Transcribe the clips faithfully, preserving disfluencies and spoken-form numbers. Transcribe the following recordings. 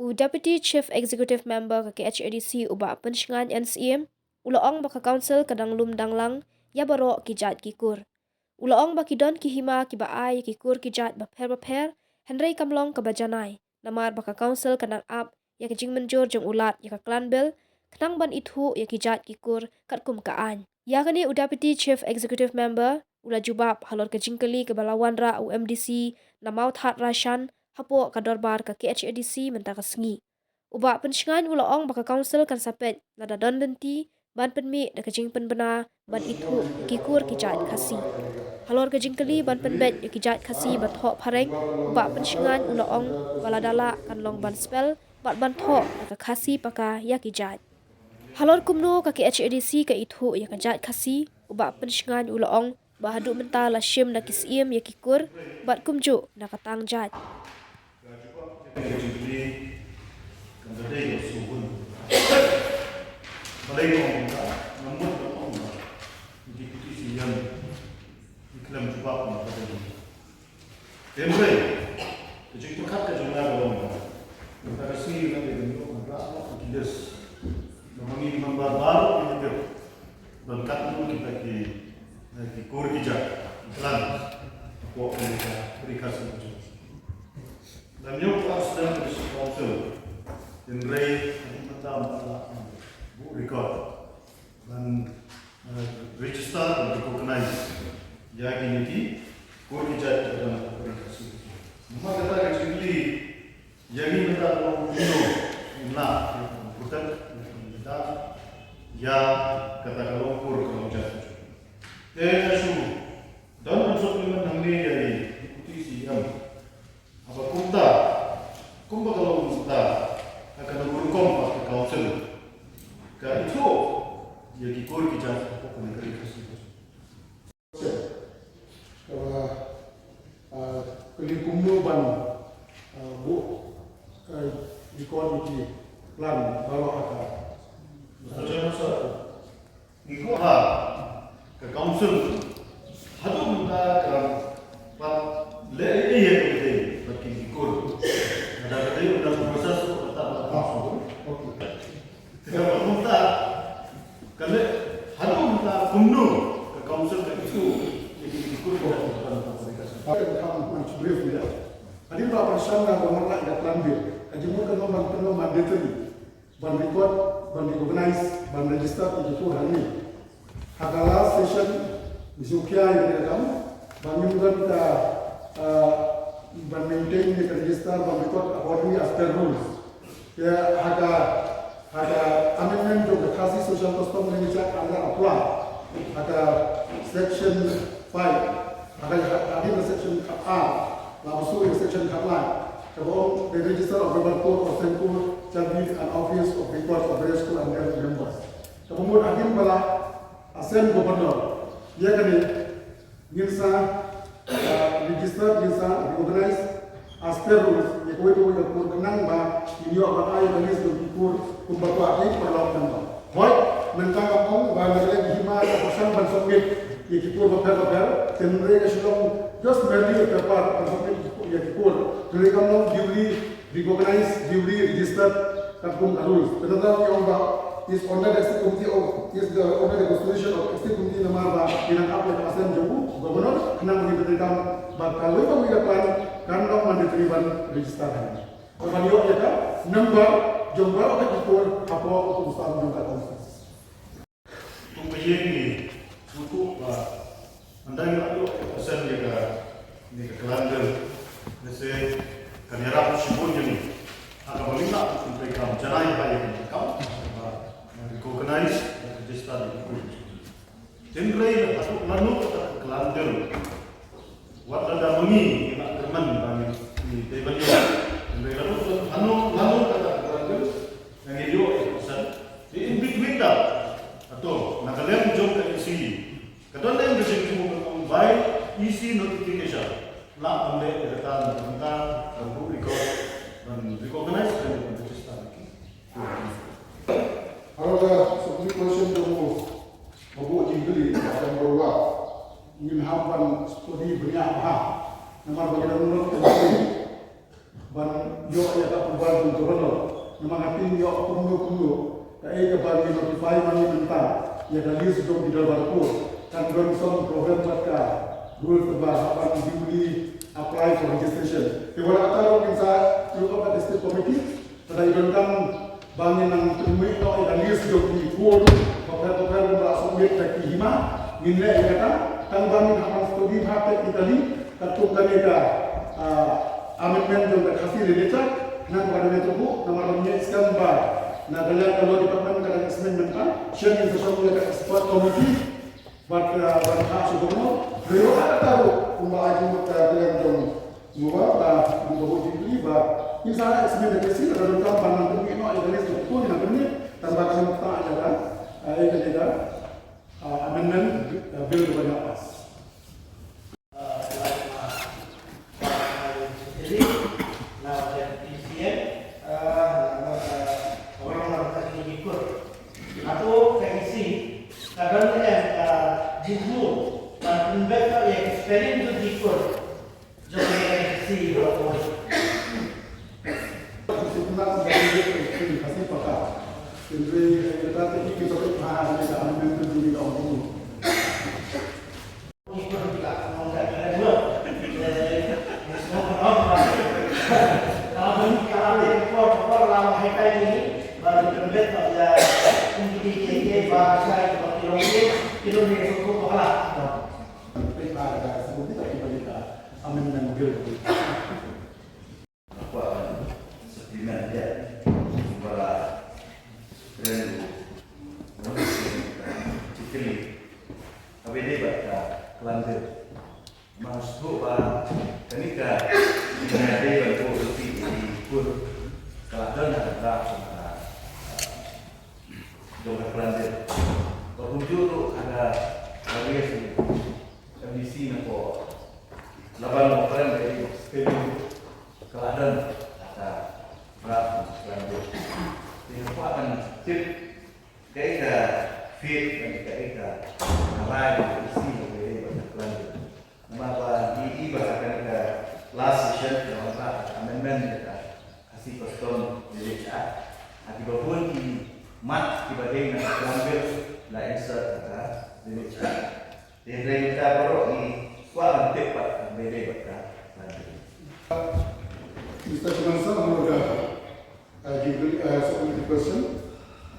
U Deputy Chief Executive Member ka K H A D C, u Bah Pynshngain N Syiem, u la ong ba ka Council ka dang lum dang lang ïa baroh ki jait ki kur. U la ong ba ki don ki hima kiba ai ïa ki kur ki jait bapher bapher, hynrei kam long kaba janai, namar ba ka Council ka nang ap ïa ka jingmynjur jong u Lat ïa ka Clan Bill, khnang ban ithuh ïa ki jait ki kur katkum ka aiñ. Ïa kane u Deputy Chief Executive Member u la jubab halor ka jingkylli kaba la wanrah u M D C na Mawthadraishan hapoh ka dorbar ka K H A D C mynta ka sngi. U Bah Pynshngain u la ong ba ka Council kan sa peit lada don lynti ban pynmih da ka jingpynbna ban ithuh ki kur ki jait Khasi. Halor ka jingkylli ban pynbeit ïa ki jait Khasi ba thoh phareng, u Bah Pynshngain u la ong ba lada lah kan long ban spell bad ban thoh da ka Khasi paka ïa ki jait. Halor kumno ka K H A D C ka ithuh ïa ka jait Khasi, u Bah Pynshngain u la ong ba haduh mynta la shim na ki Syiem ïa ki kur bad kumjuh na ka tang jait. Hynrei ka jingpyrkhat ka jong nga ka long ba mynta ka sngi ka dei ban ïoh ban rah noh ki list. Namar ngi ki member baroh ngi tip ban katno kita ki, eh, ki kur ki jait, ki clan hapoh ka ri Khasi ka jong ngi. Lada ïoh ban sdang ka District Council, hynrei hadien mynta mynta la buh record ban, eh, register ban recognize ïa kine ki kur ki jait kiba don ha ka ri Khasi. Namar kata ka jingkylli ïa ngi mynta ka long kumno ngin lah ban protect, ngin lah ïa kata ka long kur ka long jait. Te nga shu don ban sngewthuh hangne ïa i Deputy C E M. Haba kumta, kumba ka long kumta, ha kano ka rukom pat ka Council ka ithuh ïa ki kur ki jait hapoh kane ka ri Khasi. Kaba, ah, kylli kumno ban, ah, buh, ah, record ïa ki clan baroh ha ka. Mister Chairman, sir. Ngi kwah ba ka Council haduh mynta ka ram pat leh ei ei ïa ka dei bad ki kur. Lada ka dei ynda ka process ka ta ba. Ah, okay. Te ka ram mynta ka leh haduh mynta kumno ka Council ka issue ïa ki kur ka ta ba. Ka kam much brief ïa. Hadien ba pynshai na ba marla ïa ka plan B. Ka jingmut ka long ban pynlong mandatory ban record, ban recognize, ban register ïa ki kur hangne. Ha ka last session ngi sngewkhia ïa kane ka kam ba ngim don ka, ah, ban maintain ïa ka register, ban record accordingly as per rules. Te ha ka, ha ka amendment jong ka Khasi Social Custom Language Act, ynda apply ha ka section five, ha ka, hadien ka section khatar la buh ïa ka section khatlai kaba ong, the register of member kur or seiñ kur shall be an office of record of various kur and their members. Kaba mut hadien ba la assign Governor ïa kane, ngin sa, ah, register, ngin sa recognize as per rules ïa kawei kawei ka kur khnang ba ngin ïoh ban ai ïa ka list jong ki kur kumba kwah ki paralok member. Hooid, mynta nga ong ba nga leh hima ka pyrshang ban submit ïa ki kur bapher bapher, hynrei ka shu long just merely a paper ban submit ïa ki kur, hynrei kam long duly recognized, duly registered katkum ka rules. Te nangta ngi ong ba is under the executive committee of, is the under the constitution of executive committee, namar ba ki nang ap ïa ka assent jong u Governor, khnang ba ngin bynta ba kawei kawei ka plan kan long mandatory ban register. Kaba ïoh ïa ka number jong baroh ka ki kur hapoh u kongsan jong ka council. Kum ka ïing ngi sngewthuh ba ynda ngi la ïoh ïa ka assent ïa kane ka clan bill, lehse kan ïarap shibun ïa ngi ha kaba ngin lah ban pyntrei kam janai ha ïa kane ka kam ba recognize, register ïa ki kur. Hynrei lada lano kata ka clan bill, wat lada ma ngi ngi la kyrmen ba ngi dei ban ïoh. Hynrei lano, lano, lano kata ka clan bill, ngi ïoh ïa ka assent. Te in between that, hato na ka liang jong ka E C, ka don lem ka jingthmu ban ong by E C notification, lah ban leh ïa kata na ka bynta ban buh record, ban recognize, ban register ïa ki. Halor ka supplementary question jong u Bah Buh Jingkylli, Bah Jan Baruah, ngin hap ban study bniah bha namar ba ngi dang long ban ïoh ïa ka approval jong u Governor. Namar nga tip ïoh kumno kumno kaei kaba ngi notify ma ngi mynta ïa ka list jong ki dorbar kur, kan don some problem bad ka rules kaba hap ban duly apply for registration. Te wat la katta ruh ngin sa ïoh ka district committee, lada i donkam ba ngin nang pynmih noh ïa ka list jong ki kur bapher bapher ba la submit da ki hima, ngin leh ïa kata, tang ba ngin hap ban study bha technically katkum kane ka, ah, amendment jong ka Khasi Literature Act, khnang ba ka dang ïathuh, namar ba ngi ngeit skhem ba na ka liang ka law department ka dang examine mynta, shen ngin sa shong ïa ka expert committee, bad, ah, bad ka shu Governor, hynrei ruh kata ruh kumba ai jingmut ka liang jong u Bah, ah, u Bah Jingkylli ba ngin sa examine da ka list, lada donkam ban nang pynmih noh ïa ka list jong ki kur, ngin nang pynmih, tang ba kan ktah ïa ka, ah, ïa ka, ïa ka, ah, amendment, ah, bill kaba ngi la pass. Amendment bill. Nga kwah ban supplement ïa ba la kren u Chief Whip, kaba ïadei bad ka plunder. Nga sngewthuh ba kane ka, ka dei ban buh lynti ïa ki kur, ka la don ha ka draft jong ka, jong ka plunder. Ba kumjuh ruh ha ka, ka various M D C na ko Laban mo kren ka ïa ka spelling ka la don ha ka draft ka la don. Te nga kwah ban tip kaei ka faith bad kaei ka rai ka isi ka ïa ka la don. Namar ba ngi i ba ha kane ka last session ka la wanrah ka amendment ka Khasi Custom Village Act. Ha kiba bun ki mat kiba dei na ka Plan Bill la insert ha ka Village Act. Te hynrei mynta baroh ngi kwah ban tip pat ka dei bad ka. Mister Chairman sir, I'm gonna, uh, give, uh, some of the question.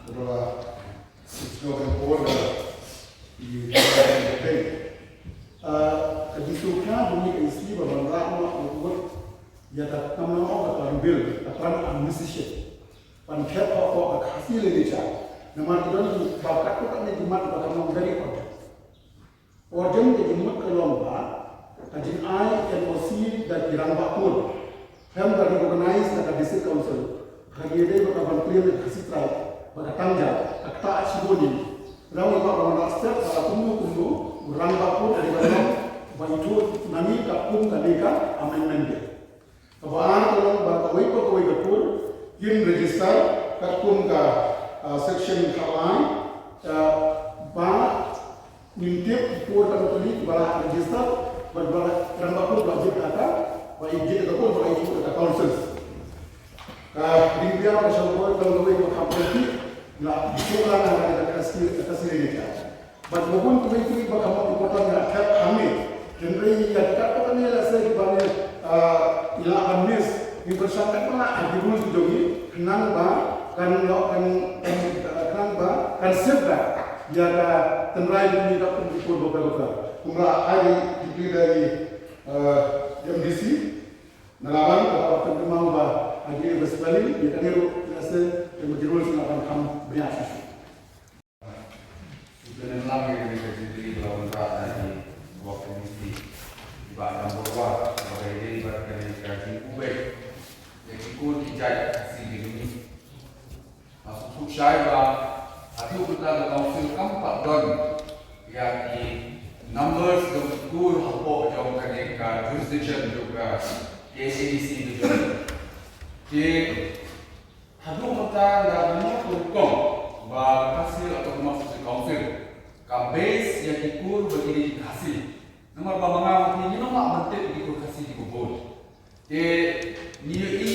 Well, uh, it's not important, uh, you, uh, ka jingsngewkhia jong ngi ka isi ba ban rah noh ïa ka namar ka Plan Bill, ka Plan Administration. Ban khet hapoh ka Khasi Literature. Namar ki don kiba katto katne ki mat ba ka long very urgent. Urgent ka jingmut ka long ba ka jingai N O C da ki rangbah kur, khlem da recognize da ka District Council, ka dei ba ka ban claim da ka Khasi Tribe ba ka tang ja, ka ktah shibun ïa ngi. Ngi kwah ban rah step ba kumno kumno u rangbah kur ka dei ban long ba ithuh na ngi katkum kane ka amendment bill. Kaba ar ka long ba kawei pa kawei ka kur kin register katkum ka, ah, section khatlai, ah, ba ngin tip ki kur katto katne kiba la register, bad ba rangbah kur ba jied ha ka, ba jied ha ka kur ba jied ha ka council. Ka ring bia ba shong kur ka long kawei kaba kham kynti, la shu la na ka Khasi, ka Khasi Register. Bad ba bun kiwei kiwei ba ka mut important nga thep hangne. Hynrei ïa katto katne lehse kiba ngi, ah, ngi lah ban miss, ngi pyrshang katba lah ha ki rules ki jong ngi khnang ba kan ïoh kan, kan, ah, khnang ba kan safeguard ïa ka tynrai jong ngi katkum ki kur bapher bapher. Kumba ai dei ki, dei, ah, M D C na Laban kaba pynkyndit ba ha ki spelling ïa kane ruh lehse ki rules ki lah ban kham bniah shisha. Kynmaw ïa kane ka jingkylli ba la wanrah na i Wak Komiti i Bah Dambor War, kaba ïadei bad kane ka jingkubai ïa ki kur ki jait Khasi jong ngi. Nga sngewthuh shai ba haduh mynta ka Council kam pat don ïa ki numbers jong ki kur hapoh jong kane ka jurisdiction jong ka K H A D C jong ngi. Te haduh mynta nga la ïoh ka rukom ba ka Khasi Autonomous District Council ka base ïa ki kur ba ki dei ki Khasi. Namar ba ma nga ma phi ngim lah ban tip ïa ki kur Khasi kiba bun. Te ngi ïohi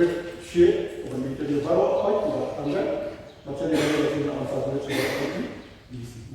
Rit Shit, uban mih ïa baroh hoi uba tang, bad sha ïa baroh sha ïa baroh hoi D C.